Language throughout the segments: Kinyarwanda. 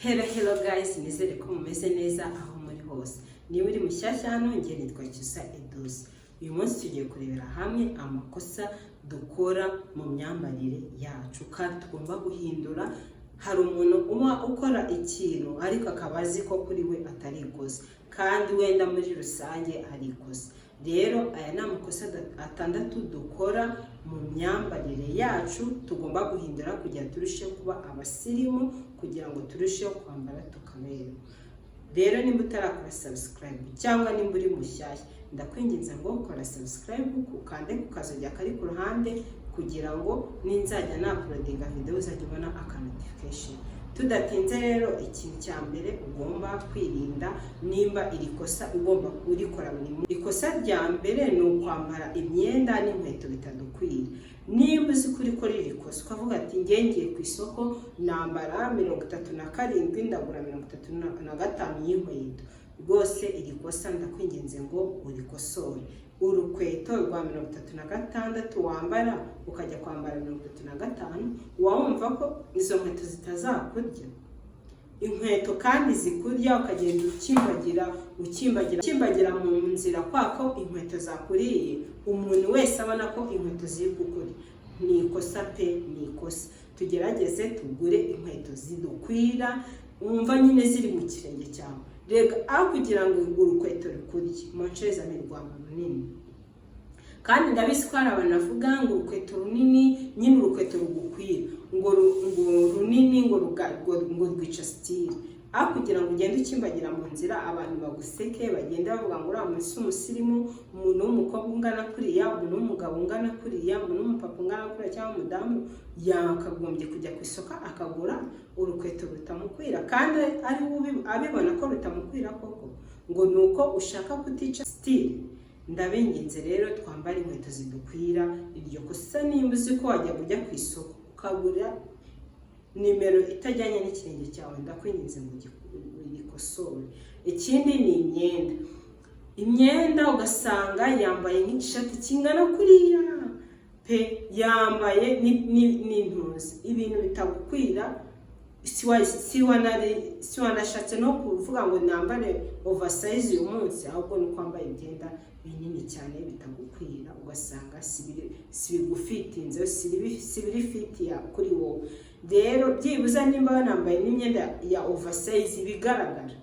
Hello, hello guys, nizere ko mumeze neza aho muri hose. Niba uri mushyashya hano, njye nitwa Cyusa Edouce. Uyu munsi tugiye kurebera hamwe amakosa dukora mu myambarire yacu kandi tugomba guhindura. Hari umuntu uba ukora ikintu ariko akaba azi ko kuri we atari ikosa, kandi wenda muri rusange ari ikosa. Rero aya ni amakosa atandatu dukora mu myambarire yacu tugomba guhindura kugira ngo turusheho kuba abasirimu, kugira ngo turusheho kwambara tukaberwa. Rero nimba utarakora subscribe cyangwa nimba uri mushyashya, ndakwinginze ngo kora subscribe, ukande ku kazogera kari ku ruhande kugira ngo ninzajya nauploadinga video uzajya ubona aka notification. Tudatinze rero, ikintu cya mbere ugomba kwirinda nimba iri kosa ugomba kurikora buri munsi. Ikosa rya mbere ni ukwambara imyenda n'inkweto bitadukwira. Nimba uzi ko urikora iri kosa, ukavuga ati: "Ngiye ngiye ku isoko, nambara 37, ndagura 35 y'inkweto," rwose iri kosa ndakwinginze ngo urikosore. Urukweto rwa 36 wambara ukajya kwambara 35, wumva ko izo nkweto zitazakurya? Inkweto kandi zikurya, ukagenda ukimbagira, ukimbagira, ukimbagira mu nzira kwa ko inkweto zakuriye, umuntu wese abona ko inkweto ziri kukurya. Ni ikosa pe, ni ikosa. Tugerageze tugure inkweto zidukwira, wumva nyine ziri mu kirenge cyawe. Rega aho kugira ngo urukweto rukurye, monshezame rwaba runini. Kandi ndabizi ko hari abantu bavuga ngo urukweto runini nyine, urukweto rugukwira ngo runini ngo rwica style. Aho kugira ngo ugende ukimbagira mu nzira, abantu baguseke, bagende bavuga ngo uriya muntu si umusirimu, umuntu w'umukobwa ungana kuriya, umuntu w'umugabo ungana kuriya, umuntu w'umupapa ungana kuriya cyangwa umudamu yakagombye kujya ku isoko akagura urukweto rutamukwira, kandi ari we abibona ko rutamukwira koko, ngo ni uko ushaka kutica style. Ndabinginze rero, twambare inkweto zidukwira. Iryo kosa, nimba uzi ko wajya ujya ku isoko ukagura nimero itajyanye n'ikirenge cyawe, ndakwinginze ngo urikosore. Ikindi ni imyenda. Imyenda ugasanga yambaye nk'igishati kingana kuriya pe, yambaye n'intuzi, ibintu bitagukwira. Si wanashatse no kuvuga ngo nambare oversize uyu munsi, ahubwo ni uko wambaye imyenda binini cyane bitagukwira, ugasanga si bigufitinze, si biri fit ya kuri wowe. Rero byibuze nimba wanambaye n'imyenda ya oversize ibigaragara,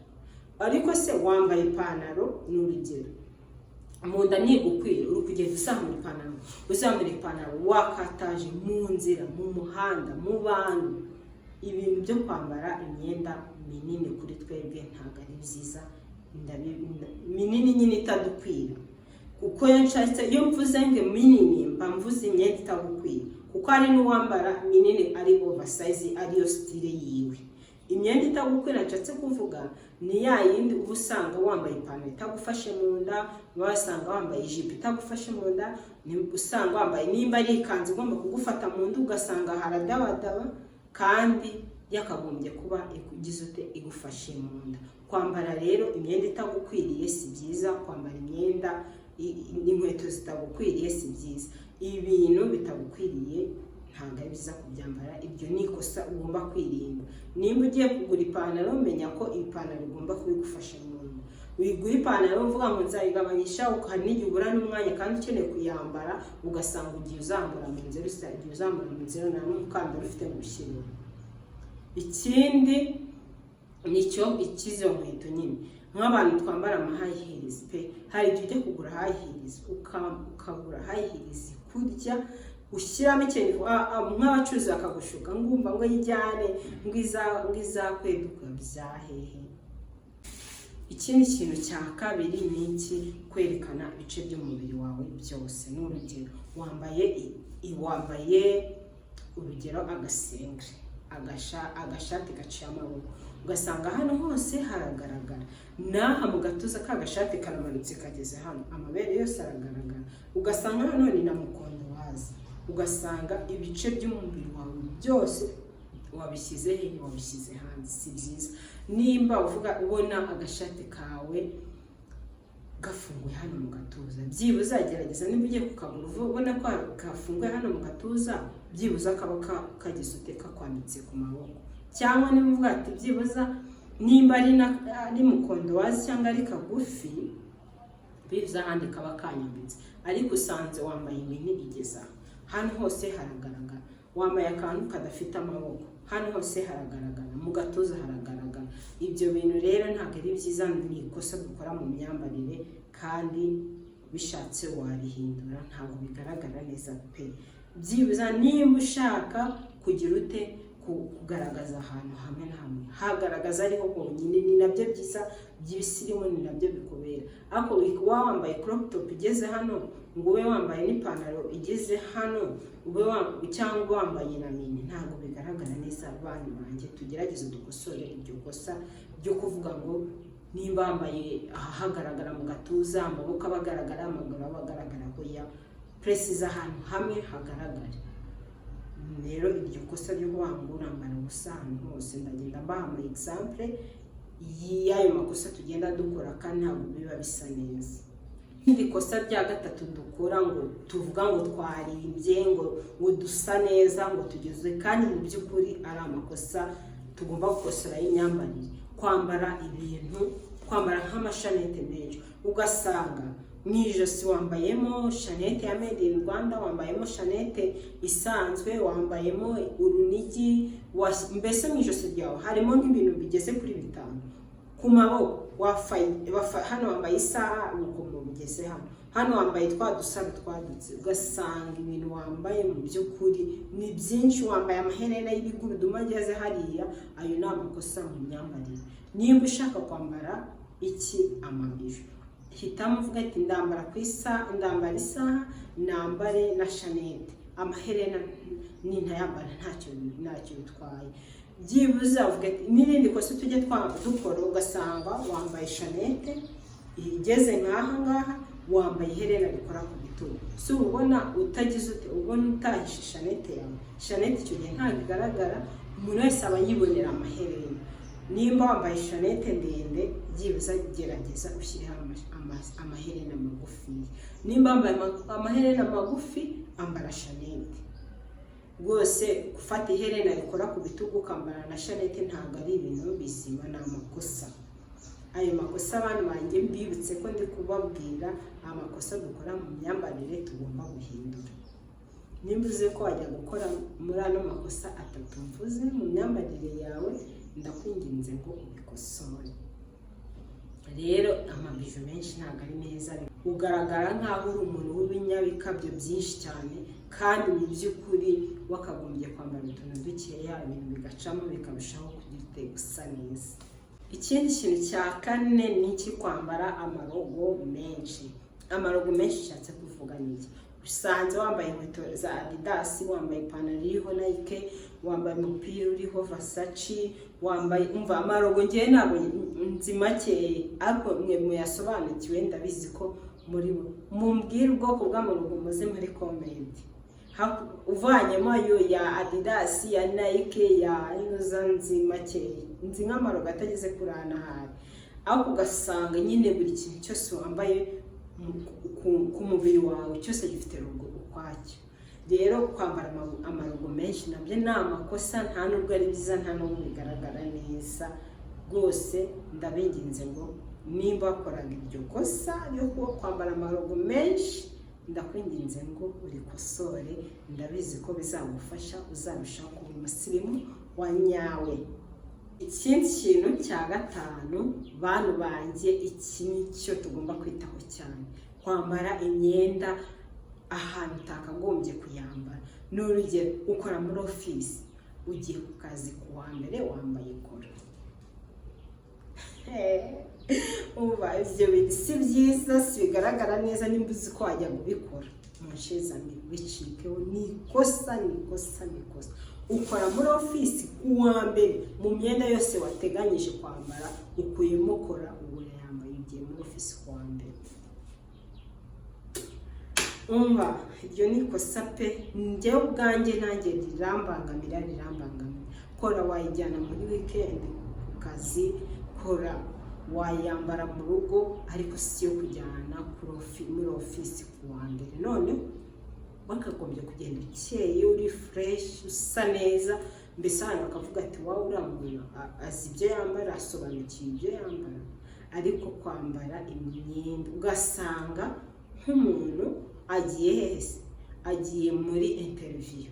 ariko se wambaye ipantaro, ni urugero, mu nda ntigukwira, uri kugenda uzamura ipantaro, uzamura ipantaro, wakataje mu nzira, mu muhanda, mu bantu. Ibintu byo kwambara imyenda minini kuri twebwe ntabwo ari byiza. Minini nyine itadukwira, kuko iyo nshatse, iyo mvuze ngo minini, mba mvuze imyenda itagukwira, kuko hari n'uwambara minini ari oversize, ariyo style yiwe. Imyenda itagukwira nshatse kuvuga ni ya yindi uba usanga wambaye ipantaro itagufashe mu nda, wasanga wambaye ijipo itagufashe mu nda, usanga wambaye nimba ari ikanzu igomba kugufata mu nda, ugasanga haradabadaba kandi yakagombye kuba igize ute, igufashe mu nda. Kwambara rero imyenda itagukwiriye si byiza, kwambara imyenda n'inkweto zitagukwiriye si byiza. Ibintu bitagukwiriye ntabwo ari byiza kubyambara. Ibyo ni ikosa ugomba kwirinda. Nimba ugiye kugura ipantaro, menya ko ipantaro igomba kubigufasha mu nda. Wigura ipantaro uvuga ngo nzayigabanyisha, hari n'igihe ubura n'umwanya kandi ukeneye kuyambara, ugasanga ugiye uzamura mu nzira, ugiye uzamura mu nzira, nta n'umukandara ufite ngo ushyiremo. Ikindi nicyo ikizo nkweto nyine, nk'abantu twambara ama high heels pe, hari igihe ujya kugura high heels, ukagura high heels kurya ushyiramo ikintu, nk'abacuruzi bakagushuka ngumva ngo yijyane, ngo izakweduka bya hehe. Ikindi kintu cya kabiri ni iki? Kwerekana ibice by'umubiri wawe byose. Ni urugero, wambaye urugero agasengeri, agashati gaciye amaboko, ugasanga hano hose haragaragara, n'aha mu gatuza ka gashati karamanutse kageze hano, amabere yose aragaragara, ugasanga noneho ni na mukondo waza, ugasanga ibice by'umubiri wawe byose wabishyize he? Wabishyize hanze. Si byiza. Nimba uvuga ubona agashati kawe gafunguye hano mu gatuza, byibuze gerageza nimba ugiye kukagura ubona ko kafunguye hano mu gatuza, byibuze kaba kagize ute, kakwambitse ku maboko. Cyangwa niba uvuga ati byibuza nimba ari mukondowazi cyangwa ari kagufi, bivuze ahandi kaba kanyambitse. Ariko usanze wambaye mini igeze aha, hano hose haragaragara, wambaye akantu kadafite amaboko, hano hose haragaragara, mu gatuza haragaragara. Ibyo bintu rero ntabwo ari byiza, ni ikosa dukora mu myambarire, kandi bishatse warihindura, ntabwo bigaragara neza pe. Byibuze nimba ushaka kugira ute, kugaragaza ahantu hamwe na hamwe, hagaragaza ariho honyine, ni nabyo byiza by'ibisirimu, ni nabyo bikubera. Ariko waba wambaye crop top igeze hano, ngo ube wambaye n'ipantaro igeze hano, ube cyangwa wambaye na mini, ntabwo bigaragara neza. Bantu banjye, tugerageze dukosore iryo kosa ryo kuvuga ngo nimba wambaye ahagaragara mu gatuza, amaboko aba agaragara, amaguru aba agaragara. Hoya, precise ahantu hamwe hagaragara. Rero iryo kosa ryo kuvuga ngo urambara ubusa ahantu hose, ndagenda mbaha ama example y'ayo makosa tugenda dukora, kandi ntabwo biba bisa neza. Irindi kosa rya gatatu dukora, ngo tuvuga ngo twarimbye, ngo dusa neza, ngo tugeze, kandi mu by'ukuri ari amakosa tugomba gukosora y'imyambarire: kwambara ibintu, kwambara nk'amashanete menshi, ugasanga mu ijosi wambayemo chaînette ya made in Rwanda, wambayemo chaînette isanzwe, wambayemo urunigi, mbese mu ijosi ryawe harimo nk'ibintu bigeze kuri bitanu. Ku maboko hano wambaye isaha, ubukomo bugeze hano, hano wambaye twa dusaro twadutse, ugasanga ibintu wambaye mu by'ukuri ni byinshi, wambaye amaherena y'ibiguruduma ageze hariya. Ayo ni amakosa mu myambarire. Nimba ushaka kwambara iki, amabiju, hitamo uvuga ati ndambara ku isaha, ndambara isaha, nambare na chaînette, amaherena nintayambara ntacyo bitwaye. Byibuze uvuga ati, n'irindi kosa tujye dukora, ugasanga wambaye chaînette igeze nk'aha ngaha, wambaye iherena rikora ku bitugu. Si ubona utagize ute, ubona utahishe chaînette yawe? Chaînette icyo gihe ntabwo igaragara, umuntu wese aba yibonera amaherena. Nimba wambaye chaînette ndende, byibuze gerageza ushyireho amaherena magufi. Nimba wambaye amaherena magufi, ambara chaînette. Rwose gufata iherena rikora ku bitugu ukambara na chaînette ntabwo ari ibintu bizima, ni amakosa. Ayo makosa, abantu banjye, mbibutse ko ndi kubabwira amakosa dukora mu myambarire tugomba guhindura. Nimba uzi ko wajya gukora muri ano makosa atatu mvuze mu myambarire yawe, ndakwinginze ngo ubikosore. Rero amabiju menshi ntabwo ari meza, ugaragara nk'aho uri umuntu w'ibinyabikabyo byinshi cyane, kandi mu by'ukuri wakagombye kwambara utuntu dukeya, ibintu bigacamo, bikarushaho kugira gusa neza. Ikindi kintu cya kane ni iki? Kwambara amalogo menshi. Amalogo menshi nshatse kuvuga ni iki? Usanze wambaye inkweto za Adidas, wambaye ipantaro iriho Nike, wambaye umupira uriho Versace, wambaye, umva, amalogo ngewe ntabwo nzi makeya, ariko mwe muyasobanukiwe, ndabizi ko muri bo mumbwire ubwoko bw'amalogo muze muri comment. Uvanyemo ayo ya Adidas, ya Nike, ya inoza, nzi makeya, nzi nk'amalogo atageze kuri ane ahari. Ariko ugasanga nyine buri kintu cyose wambaye ku mubiri wawe cyose gifite logo ukwacyo. Rero kwambara amalogo menshi nabyo ni amakosa, nta nubwo ari byiza, nta nubwo bigaragara neza. Rwose ndabinginze ngo nimba wakoraga iryo kosa ryo kwambara amalogo menshi, ndakwinginze ngo urikosore. Ndabizi ko bizagufasha, uzarushaho kuba umusirimu wa nyawe. Ikindi kintu cya gatanu, bantu banjye, iki ni cyo tugomba kwitaho cyane: kwambara imyenda ahantu utakagombye kuyambara. Ni urugero, ukora muri ofisi, ugiye ku kazi ku wa mbere, wambaye kora. Umva, ibyo bintu si byiza, si bigaragara neza. Nimba uzi ko wajya kubikora umushezami, bicikeho, ni ikosa, ni ikosa, ni ikosa. Ukora muri ofisi, ku wa mbere, mu myenda yose wateganyije kwambara ukuyemo kora, ubu yambaye, ugiye muri ofisi ku wa mbere. Umva, iryo ni ikosa pe. Njyewe ubwanjye nanjye rirambangamira, rirambangamira. Kora wayijyana muri weekend ku kazi, kora wayambara mu rugo, ariko si iyo kujyana muri ofisi ku wa mbere. None wakagombye kugenda ukeye, uri fresh, usa neza. Mbese ahantu bakavuga ati: "Wowe, uriya muntu azi ibyo yambara, asobanukiwe ibyo yambara." Ariko kwambara imyenda, ugasanga nk'umuntu agiye hehe se? Agiye muri interview,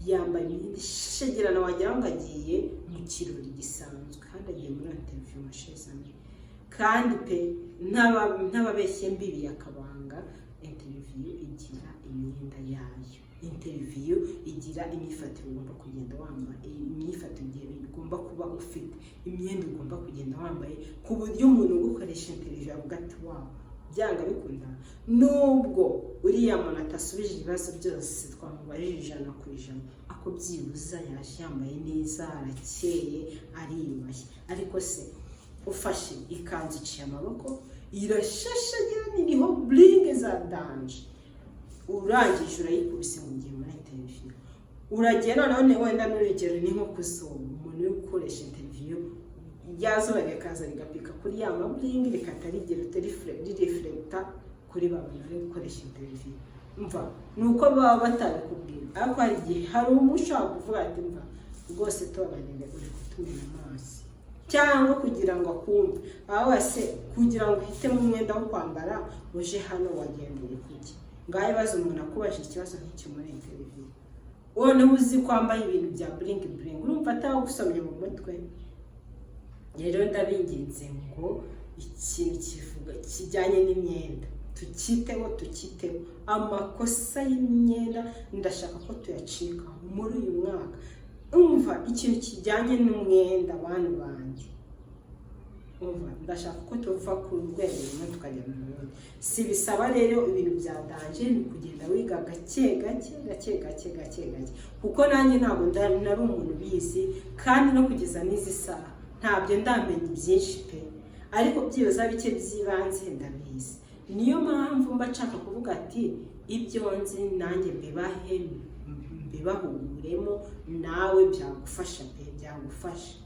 yambaye imyenda ishashagirana, wagira ngo agiye mu kirori gisanzwe, kandi agiye muri interview, mashezame. Kandi pe, ntababeshye, mbibi akabanga, interview igira imyenda yayo, interview igira imyifatire ugomba kugenda wambaye, imyifatire ugomba kuba ufite, imyenda ugomba kugenda wambaye, ku buryo umuntu ugukoresha interview avuga ati: "Wow." Byanga bikunda, nubwo uriya muntu atasubije ibibazo byose twamubajije 100%, ako byibuza yaje yambaye neza, arakeye, ariyubashye. Ariko se ufashe ikanzu iciye amaboko, irashashagirana, iriho bling za danger, urangije urayikubise ngo ugiye muri interview, uragiye. Noneho ni wenda n'urugero ni nko kuzuba, umuntu uri gukoresha interview, rya zuba rikaza rigapika kuri ya ma bling, rikata rigera rireflecta kuri ba bantu bari gukoresha interview. Mva, ni uko baba batabikubwira, ariko hari igihe hari umwe ushobora kuvuga ati: "Mva rwose, tubabarire, uri kutumena amaso," cyangwa kugira ngo akumve aho wese, kugira ngo uhitemo umwenda wo kwambara uje hano wagendeye kuki? Ngaho ibibazo, umuntu akubajije ikibazo nk'icyo muri interview, noneho uzi ko wambaye ibintu bya bling bling, urumva atagusomye mu mutwe? Rero ndabinginze ngo ikintu kivuga kijyanye n'imyenda tukiteho, tukiteho. Amakosa y'imyenda ndashaka ko tuyacika muri uyu mwaka. Umva, ikintu kijyanye n'umwenda, bantu banjye, umva, ndashaka ko tuva ku rwego rumwe tukajya mu rundi. Si bisaba rero ibintu bya danger, ni ukugenda wiga gake gake gake gake gake gake, kuko nanjye ntabwo nari umuntu ubizi, kandi no kugeza n'izi saha ntabyo ndamenya byinshi pe, ariko byibuze bike by'ibanze ndabizi. Niyo mpamvu mba nshaka kuvuga ati ibyo nzi nanjye mbibahe, mbibahuguremo, nawe byagufasha pe, byagufasha.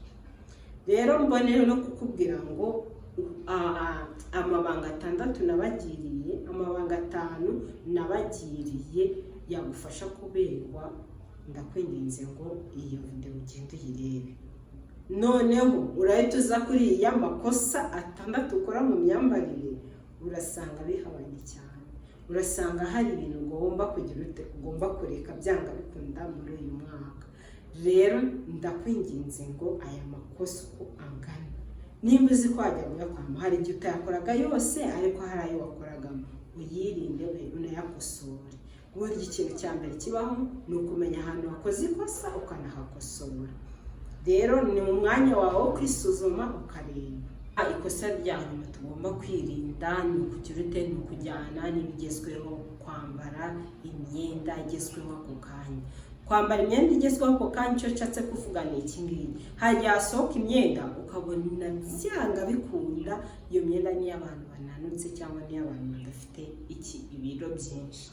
Rero mbonero no kukubwira ngo amabanga 6 nabagiriye, amabanga 5 nabagiriye yagufasha kuberwa, ndakwinginze ngo iyo videwo ugende uyirebe. Noneho urahita uza kuri iya makosa 6 ukora mu myambarire, urasanga bihabanye cyane, urasanga hari ibintu ugomba kugira ute, ugomba kureka byanga bikunda muri uyu mwaka. Rero ndakwinginze ngo aya makosa uko angana, nimba uzi ko wajya kuyakoramo, hari igihe utayakoraga yose, ariko hari ayo wakoragamo, uyirinde unayakosore. Burya ikintu cya mbere kibaho ni ukumenya ahantu wakoze ikosa ukanahakosora. Rero ni mu mwanya wawe wo kwisuzuma ukareba. Ikosa rya nyuma tugomba kwirinda ni ukugira ute? Ni ukujyana n'ibigezweho, kwambara imyenda igezweho ako kanya. Kwambara imyenda igezweho ako kanya, icyo nshatse kuvuga ni iki ngiki: hari igihe hasohoka imyenda ukabona byanga bikunda iyo myenda ni iy'abantu bananutse cyangwa ni iy'abantu badafite iki, ibiro byinshi,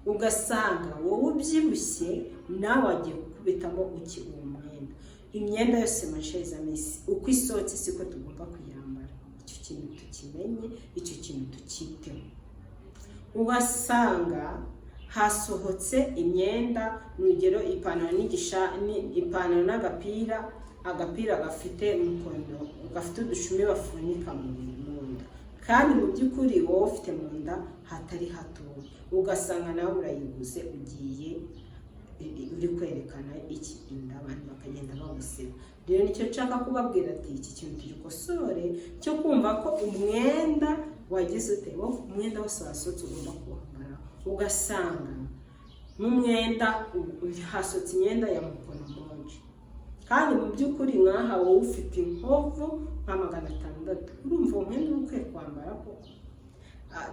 ugasanga wowe ubyibushye nawe wagiye gukubitamo uki uwo mwenda. Imyenda yose, mashezamisi, uko isohotse siko tugomba kuyambara. Icyo kintu tukimenye, icyo kintu tukiteho. Ugasanga hasohotse imyenda, urugero ipantaro n'igisha, ipantaro n'agapira, agapira gafite umukono, gafite udushumi bafunika mu nda, kandi mu by'ukuri wowe ufite mu nda hatari hatoya, ugasanga nawe urayiguze, ugiye uri kwerekana iki, inda, abantu bakagenda baguseba. Rero nicyo nshaka kubabwira ati iki kintu tugikosore, cyo kumva ko umwenda wagize ute, umwenda wose wasohotse ugomba kuwambara. Ugasanga nk'umwenda hasohotse imyenda ya mukono moja, kandi mu by'ukuri nkaha wowe ufite inkovu nka 600, urumva uwo mwenda uba ukwiye kwambara koko?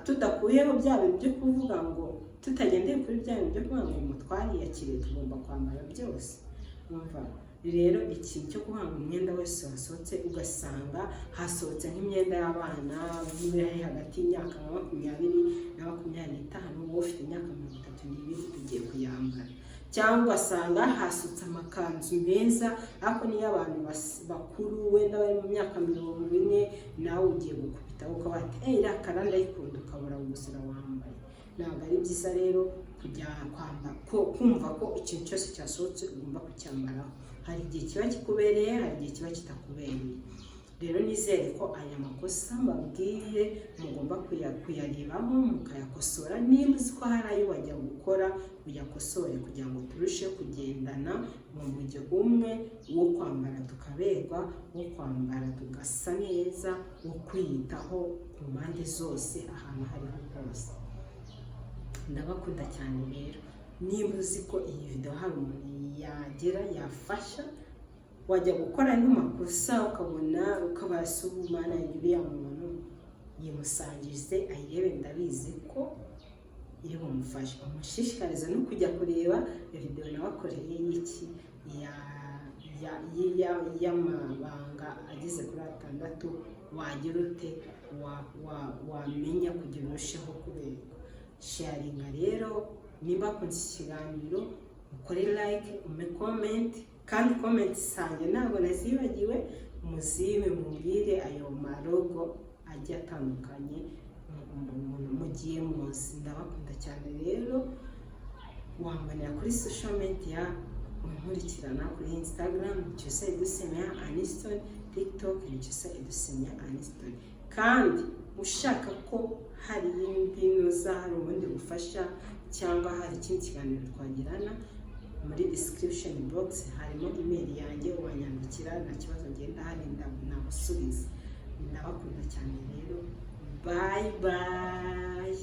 Tudakuyeho bya bintu byo kuvuga ngo, tutagendeye kuri bya bintu byo kuvuga ngo mutwariyakiriye, tugomba kwambara byose. Umva rero, ikintu cyo kuvuga ngo umwenda wese wasohotse, ugasanga hasohotse nk'imyenda y'abana bari hagati y'imyaka nka 20 na 25, wowe ufite imyaka 32 ugiye kuyambara, cyangwa ugasanga hasutse amakanzu meza ariko niyo abantu bakuru wenda bari mu myaka 40, nawe ugiye gukubitaho ukaba ati: "Eee, iriya kara ndayikunda," ukabura ubuzira wambaye. Ntabwo ari byiza rero kujya kwamba kumva ko ikintu cyose cyasohotse ugomba kucyambaraho. Hari igihe kiba kikubereye, hari igihe kiba kitakubereye. Rero nizere ko aya makosa mbabwiye mugomba kuyarebaho mukayakosora. Niba uzi ko hari ayo wajya gukora, uyakosore kugira ngo turusheho kugendana mu mujyo umwe wo kwambara tukaberwa, wo kwambara tugasa neza, wo kwiyitaho ku mpande zose, ahantu aho ariho hose. Ndabakunda cyane. Rero niba uzi ko iyi video hari umuntu yagera yafasha, wajya gukora andi makosa ukabona ukabasa ubumana uriya muntu, yimusangize ayirebe. Ndabizi ko iri bumufashe. Umushishikariza no kujya kureba video nabakoreye y'iki y'amabanga ageze kuri 6 wagira ute wamenya kugira urusheho kuberwa. Sharinga rero nimba wakunze iki kiganiro, ukore like, ume comment. Kandi comment zanjye ntabwo nazibagiwe, muzibe mumbwire ayo marogo agiye atandukanye mugiye muzi. Ndabakunda cyane. Rero wambonera kuri social media, unkurikirana kuri Instagram Cyusa Edusemya Aniston, TikTok ni Cyusa Edusemya Aniston. Kandi ushaka ko hari indi noza, hari ubundi bufasha, cyangwa hari ikindi kiganiro twagirana, muri description box harimo email yanjye, wanyandikira nta kibazo, ngenda hari nagusubiza. Ndabakunda cyane rero. Bye bye.